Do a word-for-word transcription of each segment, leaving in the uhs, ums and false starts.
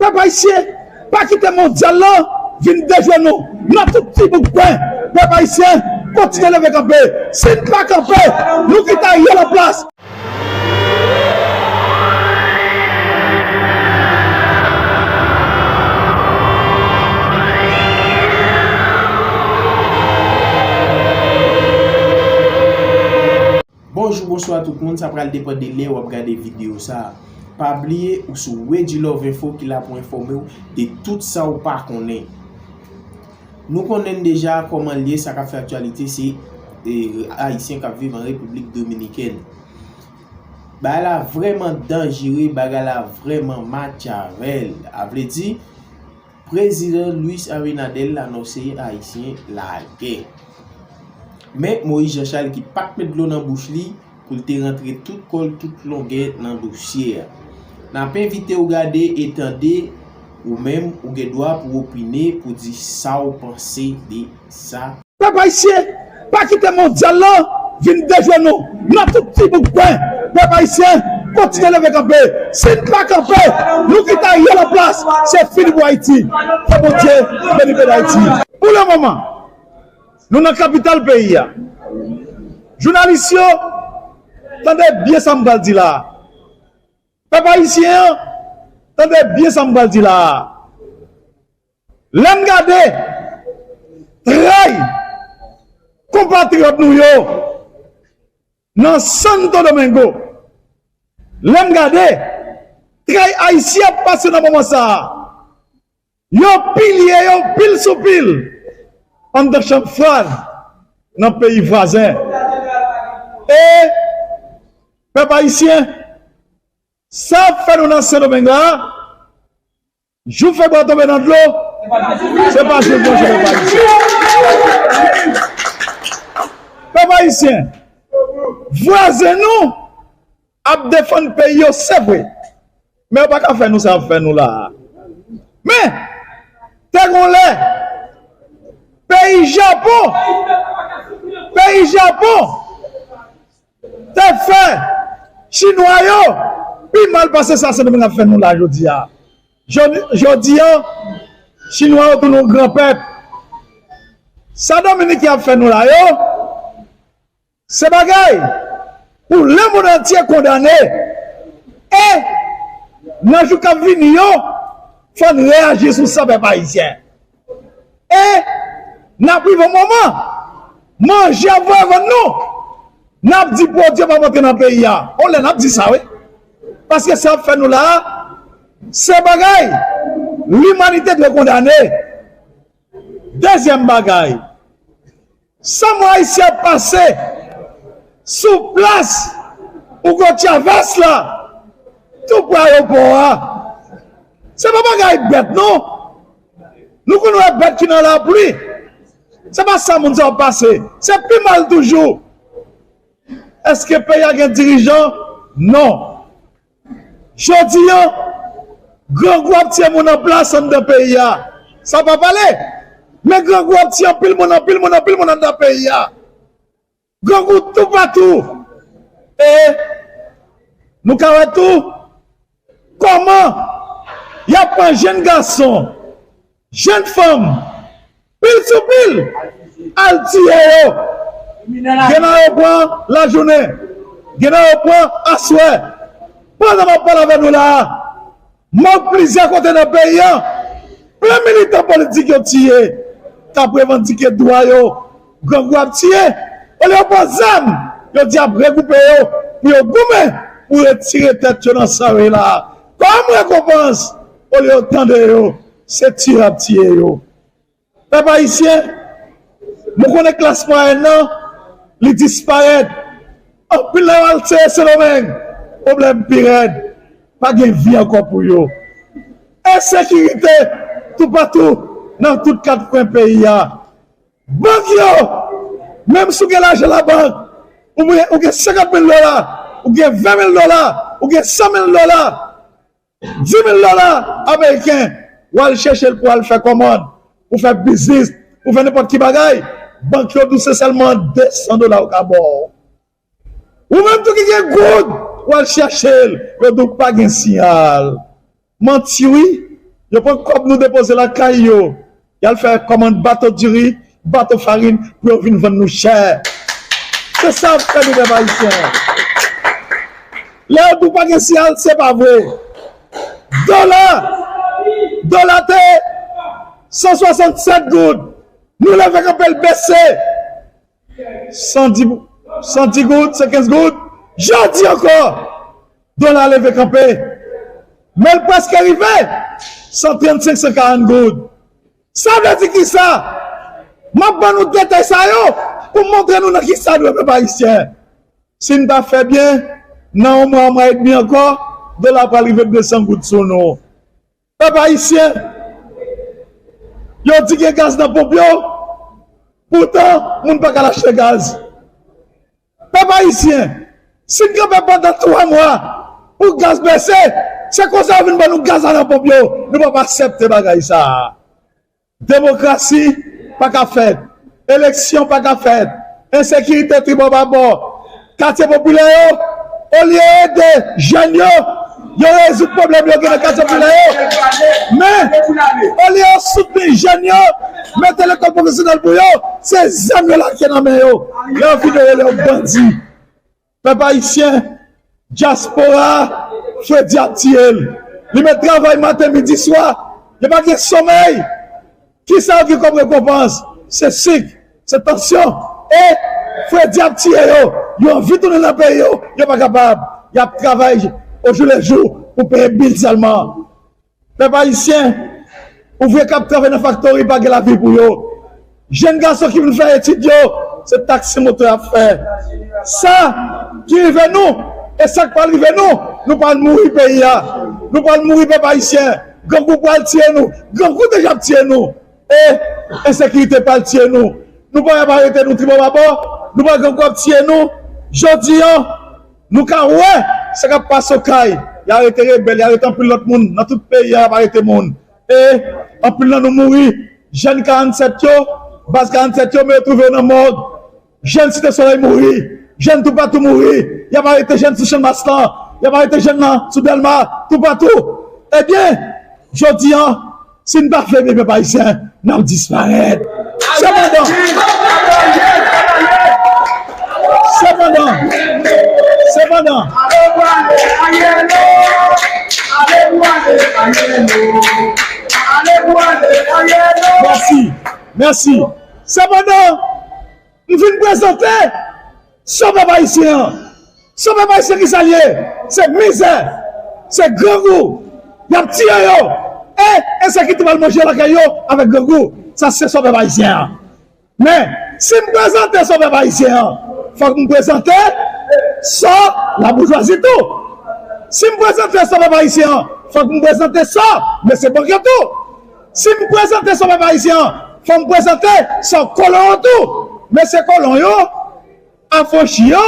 Pèp ayisyen, pa kite mondyal lan vin dejwe nou. Nan tout ti bouk kwen, pèp ayisyen, kontinye leve kanpe. Si n pa kanpe, nou kite Ariel an plas. Bonjou, bonswa tout moun, sa pral depann de lè w ap gade videyo sa a. Pa bliye ou sou Wedjilove Info ki la pou enfòme w de tout sa w pa konnen. Nou konnen deja kòman l ye, sa k ap fè aktyalite se e, Ayisyen k ap viv an Repiblik Dominikèn. Bagay la vrèman danjere, bagay la vrèman matyavel. A vle di, Prezidan Luis Abinader anonse Ayisyen lagè. Men Moïse Jean Charles ki pa t met dlo nan bouch li pou l te rantre tout kò l, tout longè nan dosye a. N ap envite w gade e tande, ou menm, ou gen dwa pou w opine, pou di sa w panse de sa. Pèp ayisyen, pa kite mondyal lan vin dejwe nou. Nan tout ti bouk kwen, pèp ayisyen, kontinye leve kanpe. Si n pa kanpe, nou kite Ariel an plas. Se fini pou Ayiti. Ke Bondye beni peyi Dayiti. Pou le moman, nou nan kapital peyi a. Jounalis yo, tande byen sa m pral di la a. Pèp ayisyen an, tande byen sa m pral di la a. Lè m gade tray konpatriyòt nou yo nan Santo Domingo, lè m gade tray ayisyen ap pase nan moman sa a, yo pilye yo pil sou pil anndan chanm fraz nan peyi vwazen. E pèp ayisyen, sa ap fè nou nan Sendomeng la a, jou fè bwa tonbe nan dlo, se pa jou blanch, pèp ayisyen. Pèp ayisyen, vwazen nou ap defann peyi yo, se vre. Men yo pa ka fè nou sa y ap fè nou la a. Men, te gon lè, peyi Japon, peyi Japon, te fè Chinwa yo pi mal pase sa Sendomeng ap fè nou la jodi a. Jodi, jodi a, Chinwa yo tounen yon gran pèp. Sa Dominiken ap fè nou la yo, se bagay pou lemonn antye kondane. E nan jou k ap vini yo, fò n reyaji sou sa, pèp ayisyen. E n ap rive yon moman, manje ap voye vann nou. N ap di pwodui yo p ap antre nan peyi a. On lè n ap di sa, wi. Paske sa y ap fè nou la a, se bagay limanite dwe kondane. Dezyèm bagay, sa m wè ayisyen ap pase sou plas Hugo Chavez la, tou pre ayewopò a, se pa bagay bèt, non. Nou konn wè bèt ki nan lapli. Se pa sa moun sa yo ap pase. Se pi mal toujou. Èske peyi a gen dirijan? Non. Jodi a, grangou ap tiye moun an plas anndan peyi a. Sa pa pale. Men grangou ap tiye anpil moun, anpil moun, anpil moun anndan peyi a. Grangou toupatou. E nou ka wè tou kòman y ap pran jenn gason, jenn fanm, pil sou pil, al tiye yo. Gen nan yo pran lajounen, gen nan yo pran aswè. Pandan m ap pale avè nou la a, m wè plizyè kote nan peyi a, plen militan politik yo tiye, k ap revandike dwa yo, grangou ap tiye. Olye yo pran zam, yo di y ap regwoupe yo pou yo goumen pou retire tèt yo nan sa yo ye la a. Kòm rekonpans, olye yo tande yo, se tiye y ap tiye yo. Pèp ayisyen, nou konnen klas mwayèn nan, li disparèt. Anpil nan yo al sere Sendomeng, pwoblèm pi rèd, pa gen vi ankò pou yo. Ensekirite toupatou nan tout kat kwen peyi a. Bank yo, menm si w gen lajan labank, ou gen, ou gen senkant mil dola, ou gen ven mil dola, ou gen san mil dola, di mil dola ameriken, w al chèche l pou w al fè kòmann, pou w fè biznis, pou w fè nenpòt ki bagay, bank yo di w se sèlman de san dola yo ka ba w. Ou menm tou ki gen goud, w al chèche l, yo di w pa gen siyal. Manti wi, Yo pran kòb nou depoze lakay yo. Y al fè kòmand bato diri, bato farin pou yo vin vann nou chè. Se sa k fè nou pèp ayisyen. Lè yo di w pa gen siyal, se pa vre. Dola, dola te san swasannsèt goud. Nou leve kanpe l bese. San di, san di goud, san kenz goud. Jodi ankò, dola leve kanpe. Men l prèske rive san trannsenk, san karant goud. Sa vle di kisa? M ap ban nou detay sa yo pou montre nou nan kisa nou ye, pèp ayisyen. Si n pa fè byen, nan yon mwa, yon mwa edmi ankò, dola pral rive de san goud sou nou. Pèp ayisyen, yo di gen gaz nan ponp yo, poutan moun pa ka al achte gaz. Pèp ayisyen, si n kanpe pandan twa mwa pou gaz bese, se konsa yo vin ban nou gaz la nan ponp yo, nou p ap aksepte bagay sa a. Demokrasi pa ka fèt, eleksyon pa ka fèt, ensekirite tribò babò, katye popilè yo, olye ede jèn yo, yo rezoud pwoblèm yo gen nan katye popilè yo. Men, olye yo soutni jèn yo, mete lekòl pwofesyonèl pou yo, se zam yo lage nan men yo. Lè yo fin yo rele yo bandi. Pèp ayisyen, dyaspora, Fredi ap tiye l. Li met travay maten, midi, swa. Yo pa gen somèy. Kisa yo gen kòm rekonpans? Se sik, se tansyon. E Fredi ap tiye yo. Yo anvi tounen nan peyi yo, yo pa kapab. Y ap travay ojou le jou pou peye bil sèlman. Pèp ayisyen, ouvriye k ap travay nan faktori pa gen lavi pou yo. Jèn gason ki vin fè etid yo, se taksi moto y ap fè. Sa ki rive nou, e sa k pral rive nou, nou pral mouri peyi a. Nou pral mouri pèp ayisyen. Grangou pral tiye nou. Grangou deja ap tiye nou. E ensekirite pral tiye nou. Nou pa wè y ap arete nou tribò babò. Nou pa wè grangou ap tiye nou. Jodi an, nou ka wè sa k ap pase Okay. Y arete rebèl, y arete anpil lòt moun. Nan tout peyi a, y ap arete moun. E anpil nan nou mouri. Jèn karannsèt yo, baz karannsèt yo, men yo twouve yo nan mòg. Jèn Site Solèy mouri. Jèn toupatou mouri. Y ap arete jèn sou Channmas lan. Y ap arete jèn nan sou Dèlma. Toupatou. Ebyen, jodi an, si n pa fè byen pèp ayisyen, n ap disparèt. Sepandan, sepandan, sepandan. Mèsi, mèsi. Sepandan, m vin prezante Sòvè pèp ayisyen an. Sòvè pèp ayisyen, kisa l ye? Se mizè, se grangou. Y ap tiye yo. E ensekirite pral manje lakay yo avèk grangou. Sa se sòvè pèp ayisyen an. Men, si m prezante sòvè pèp ayisyen an, fòk m prezante sò laboujwazi tou. Si m prezante sòvè pèp ayisyen an, fòk m prezante sò mesye bank yo tou. Si m prezante sòvè pèp ayisyen an, fòk m prezante sò kolon yo tou. Mesye kolon yo, afranchi yo,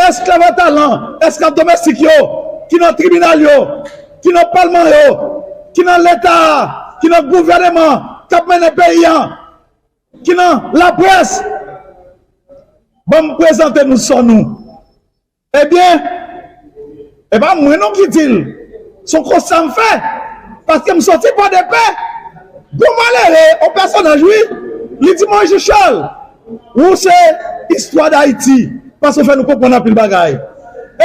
esklav a talan, esklav domestik yo, ki nan tribinal yo, ki nan palman yo, ki nan leta a, ki nan gouvèneman k ap mennen peyi a, ki nan laprès. Ban m prezante nou sò nou. Ebyen, e pa mwen non ki di l. Se yon konsta m fè. Paske m sòti Pòdepè. Gon malere, yon pèsonaj wi. Li di Moyiz Richard, ou se istwa Dayiti. Paske w fè nou konprann anpil bagay.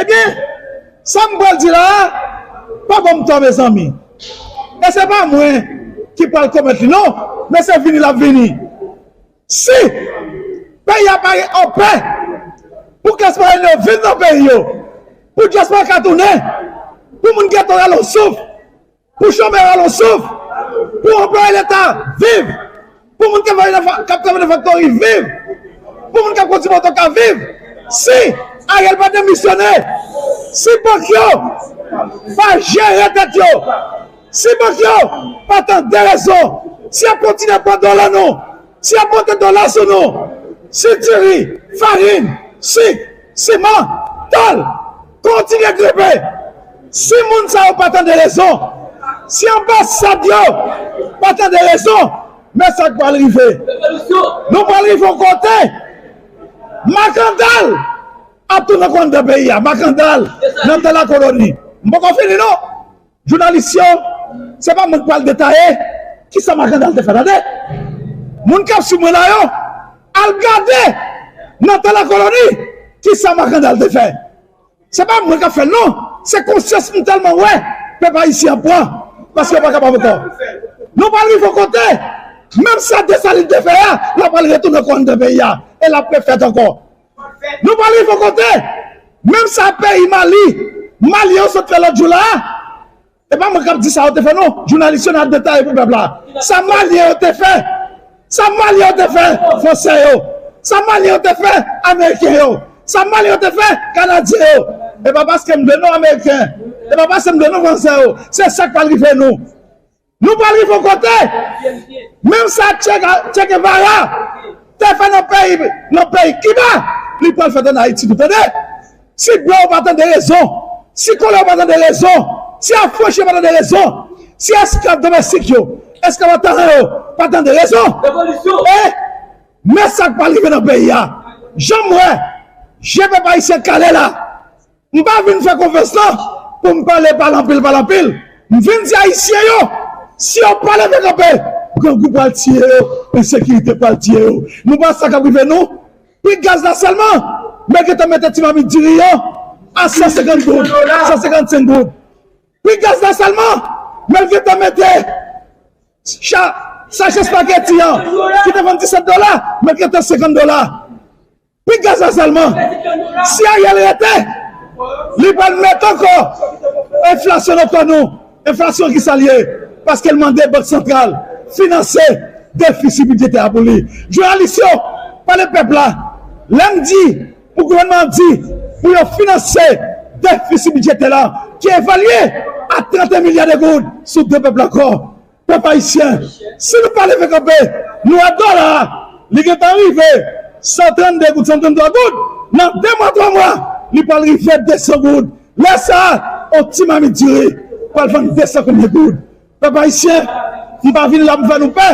Ebyen, sa m pral di la a, pa ban m tò, mezanmi. E se pa mwen ki pral komèt li non, men se vini l ap vini. Si peyi a pa anpè, pou klas mwayèn yo viv nan peyi yo, pou dyaspora ka tounen, pou moun geto rale yon souf, pou chomè rale yon souf, pou anplwaye leta viv, pou moun k ap travay nan fa-, k ap travay nan faktori viv, pou moun k ap kondui moto ka viv, si Ariel pa demisyone, si bank yo pa jere tèt yo, si bank yo pa tande rezon, si y ap kontinye pran dola nou, si y ap monte dola sou nou, si diri, farin, sik, siman, tòl kontinye gripe, si moun sa yo pa tande rezon, si anbasad yo pa tande rezon, men sa k pral rive. Nou pral rive yon kote, makandal ap tounen anndan peyi a, makandal nan tan lakoloni. M poko fini non. Jounalis yo, Se pa mwen k pral detaye kisa Makandal te fè, tande. Moun k ap swiv mwen la yo, al gade nan tan lakoloni kisa Makandal te fè. Se pa mwen k ap fè l non. Se konsyans m tèlman wè pèp ayisyen an pran, paske yo pa kapab ankò. Nou pral rive yon kote, menm sa Desalin te fè a, l ap pral retounen ankò anndan peyi a, e l ap refèt ankò. Nou pral rive yon kote, menm sa peyi Mali, Malyen yo sot fè lòt jou la a, e pa mwen k ap di sa yo te fè non, jounalis yo nan detaye pou pèp la. Sa Malyen yo te fè, sa Malyen yo te fè, fransè yo, sa Malyen yo te fè, ameriken yo, sa Malyen yo te fè, kanadyen yo. E pa paske m vle non ameriken, e pa paske m vle non fransè yo, se sa k pral rive nou. Nou pral rive yon kote, menm sa Che Ga- Che Guevara te fè nan peyi, nan peyi Kiba, li pral fèt ann Ayiti tou, tande. Si blan yo pa tande rezon, si kolè yo pa tande rezon, si afwachi yo pa tande rezon, si esklav domestik yo, esklav antanyen yo pa tande rezon, e men sa k pral rive nan peyi a. Jan m wè je pèp ayisyen kale la, m pa vin fè konferans lan pou m pale, pale anpil, pale anpil. M vin di ayisyen yo, si yo pa leve kanpe, grangou pral tiye yo, ensekirite pral tiye yo. Nou pa wè sa k ap rive nou? Pri gaz la sèlman, men gentan mete ti mamit diri an a san senkant goud, san senkannsenk goud. Pri gaz la sèlman, men gentan mete cha- sachè espageti an ki te vann disèt dola, men gentan senkant dola. Pri gaz la sèlman. Si Ariel rete, li pral mete ankò enflasyon nan kò nou. Enflasyon ki sa l ye? Paske l mande Bank Santral finanse defisi bidjetè a pou li. Jounalis yo, pale pèp la. Lè m di, pou gouvènman an di, pou yo finanse defisi bidjetè la, ki evalye a trannteyen milya de goud sou do pèp la ankò. Pèp ayisyen, si nou pa leve kanpe, nou wè dola a, li gentan rive san trannde goud, san tranntwa goud. Nan de mwa, twa mwa, li pral rive desan goud. Lè sa a, yon ti mamit diri pral vann desan konbyen goud? Pèp ayisyen, m pa vin la pou fè nou pè.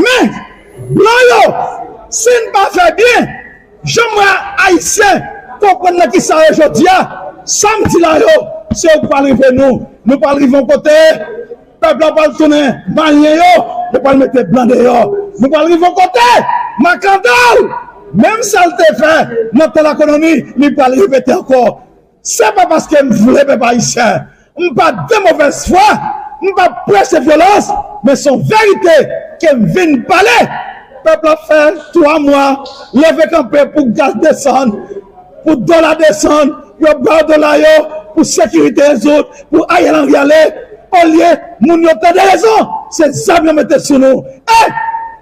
Men, blan yo, si n pa fè byen, jan m wè ayisyen konprann nan kisa yo jodi a, sa m di la yo, se yo k pral rive nou. Nou pral rive yon kote, pèp la pral tounen malyen yo, yo pral mete blan deyò. Nou pral rive yon kote, Makandal, menm sa l te fè nan tan lakoloni, li pral repete ankò. Se pa paske m vle pèp ayisyen. M pa de movèz fwa. M pa preche vyolans. Men se yon verite ke m vin pale. Pèp la fè twa mwa leve kanpe pou gaz desann, pou dola desann, pou yo ba yo dola yo, pou sekirite rezoud, pou Ariel Henry ale. Olye moun yo tande rezon, se zam yo mete sou nou. E,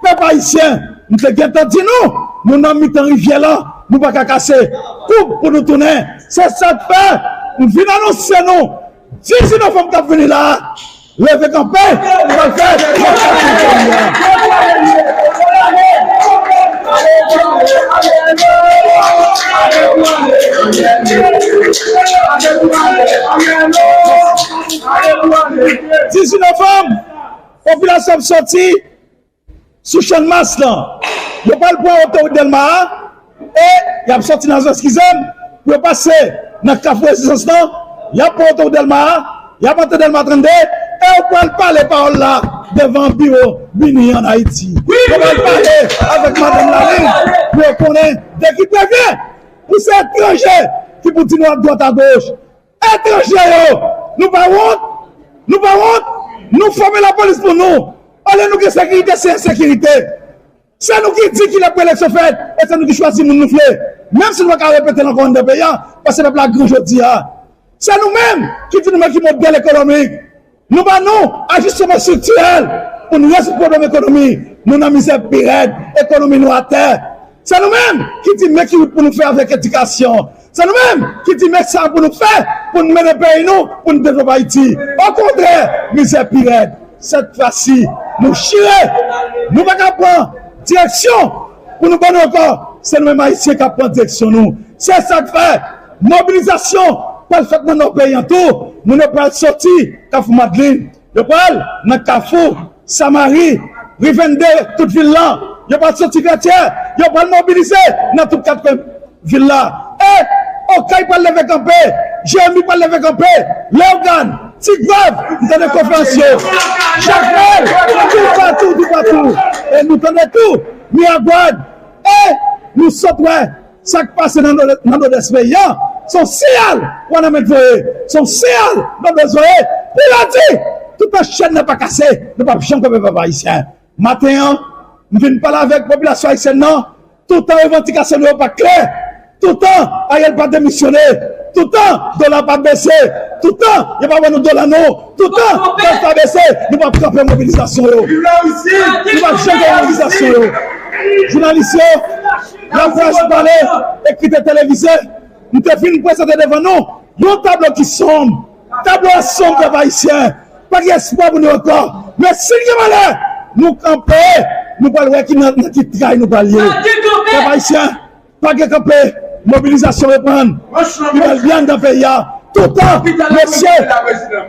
pèp ayisyen, m te gentan di nou, nou nan mitan rivyè la, nou pa ka kase koub pou nou tounen. Se sa k fè m vin anonse nou, dizuit novanm k ap vini la a, leve kanpe, nou pral fè, nou pral fè peyi a. Dizuit novanm, popilasyon ap soti sou Channmas lan. Yo pral pran otowout Dèlma a e y ap soti nan zòn, eskize m, pou yo pase nan Kafou Rezistans lan. Y ap pran otowout Dèlma a, y ap antre Dèlma trannde e yo pral pale pawòl la devan biwo BINUH ann Ayiti. Yo pral pale avèk madanm Lalin pou yo konnen de ki prevyen pou se etranje ki pou di nou adwat agoch. Etranje yo, nou pa wont? Nou pa wont? Nou fòme lapolis pou nou. Olye nou gen sekirite, se ensekirite. Se nou ki di kilè pou eleksyon fèt, e se nou ki chwazi moun nou vle. Menm si nou pa ka repete l ankò anndan peyi a, paske pèp la gran jodi a. Se nou menm ki di nou men ki modèl ekonomik. Nou ba nou ajisteman estriktirèl pou n rezoud pwoblèm ekonomi. Nou nan mizè pi rèd, ekonomi nou atè. Se nou menm ki di men ki wout pou nou fè avèk edikasyon. Se nou menm ki di men sa pou nou fè pou n mennen peyi nou, pou n devlope Ayiti. Okontrè, mizè pi rèd. Sèt fwa si, nou chire. Nou pa ka pran direksyon pou nou ban nou ankò. Se nou menm Ayisyen k ap pran direksyon nou. Se sa k fè mobilizasyon pral fèt nan nò peyi an tou. Moun yo pral soti Kafou Madlin. Yo pral nan Kafou, Samari, ri venn de, tout vil lan. Yo pral soti Vètyè. Yo pral mobilize nan tout kat kwen vil la. E Okay pral leve kanpe, Jeremi pral leve kanpe, Leyogàn, Ti Gwav, m tande konferans yo. Jakmèl, toupatou, toupatou. E nou tande tou, Miragwàn. E nou sot wè sa k pase nan Nòdès peyi a. Se yon siyal Wanament voye. Se yon siyal Nòdès voye. Pou yo di, toutan chèn nan pa kase, nou p ap janm kanpe pèp ayisyen. Maten an, m vin pale avèk popilasyon ayisyèn nan. Toutan revandikasyon nou yo pa klè, toutan Ariel pa demisyone, toutan dola pa bese, toutan yo pa ban nou dola nou, toutan gaz pa bese, nou p ap kanpe mobilizasyon yo. Nou p ap janm kanpe mobilizasyon yo. Jounalis yo, laprès pale, ekri te televize, m te vin prezante devan nou yon tablo ki sonm. Tablo a sonm, pèp ayisyen. Pa gen espwa pou nou ankò. Men si n gen malè, nou kanpe, nou pral wè ki nan, nan ki tray nou pral ye. Pèp ayisyen, pa gen kanpe, mobilizasyon reprann. Nou pral byen anndan peyi a. Toutan, mesye,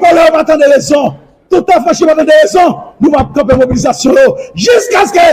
kòlè yo pa tande rezon. Toutan, franchi pa tande rezon. Nou p ap kanpe mobilizasyon yo. Jiskaske